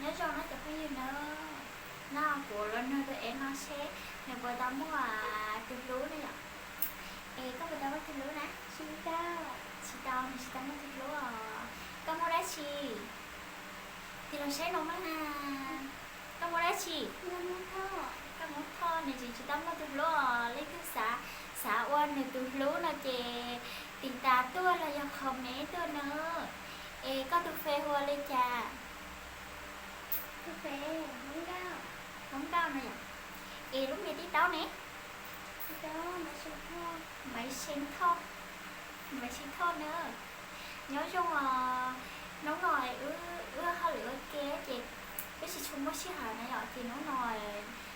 Nyob zoo no cov phooj ywg na, no kuv los nug tus ev no seb nws puas tau muaj tus hlub na yom. Es koj puas tau muaj tus hlub na? Tsis tau, nws tsis tau muaj tus hlub os. Koj muaj dab tsi? Tig los saib no mas. Koj muaj dab tsi? Koj muab thoj, nws tseem tsis tau muaj tus hlub os. Leej twg xav, xav ua nws tus hlub no ces tiv tas tuaj los yog comment tuaj na. Es koj tus Face hu ua li cas? Hmoob Nkauj no yom. Es lub npe TikTok ne? Maiv Xee Thoj, Maiv Xee Thoj na. Nyob zoo os. Hnub no wb hauj lwm ua ke ces wb tsis tshua muaj sij hawm na yom, ces hnub no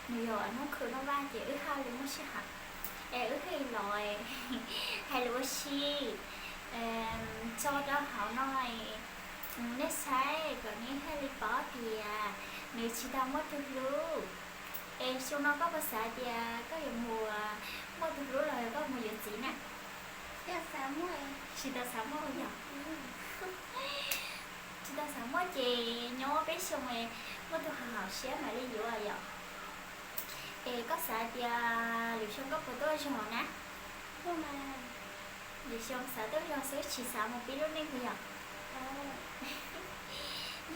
nws yog hnub khwv noj vaj ces wb haj li muaj sij hawm es wb thiaj los hais lus ua si tso rau hauv no nej saib kom nej thiaj li paub tias nws tsis tau muaj tus hlub. Es xyoo no koj puas xav tias koj yuav mus muaj tus hlub los yog koj mus yuav txiv na? Tsis tau xav muaj yom? Tsis tau xav muaj ces nyob peb xyoo muaj tus hauv siab mam li yuav yom. Es koj xav tias lwm xyoo koj puas tuaj zog na? Lwm xyoo xav tuaj zog xwb tsis xav mus pib lub neej puas yog?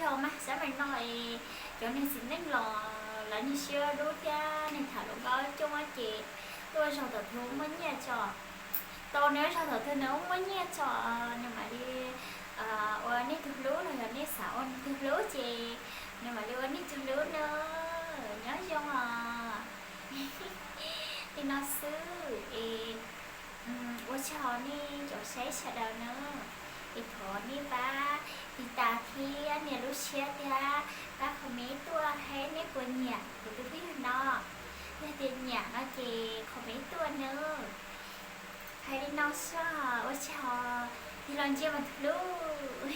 Yog mas xav mas no es cov neeg txiv neej los lawv niag siab dub thiab neeg tham hluas nkauj coob ces tuaj zog thaum twg muaj nyiaj tso. Tau nws zog thaum twg nws muaj nyiaj tso, nws mam li ua nej tus hlub los yog nej xav ua nws tus hlub ces nws mam li ua nej tus hlub na. Nyob zoo os. Li no xwb es ua tsaug nej cov saib sawv daws na. Es thov nej pab tiv tas thiab nias lub siab thiab pab comment tuaj saib nej puas nyiam kuv tus phooj ywg no. Yog tias nyiam no ces comment tuaj na. Hais li no xwb, ua tsaug, tig los ntsia mas tus hlub.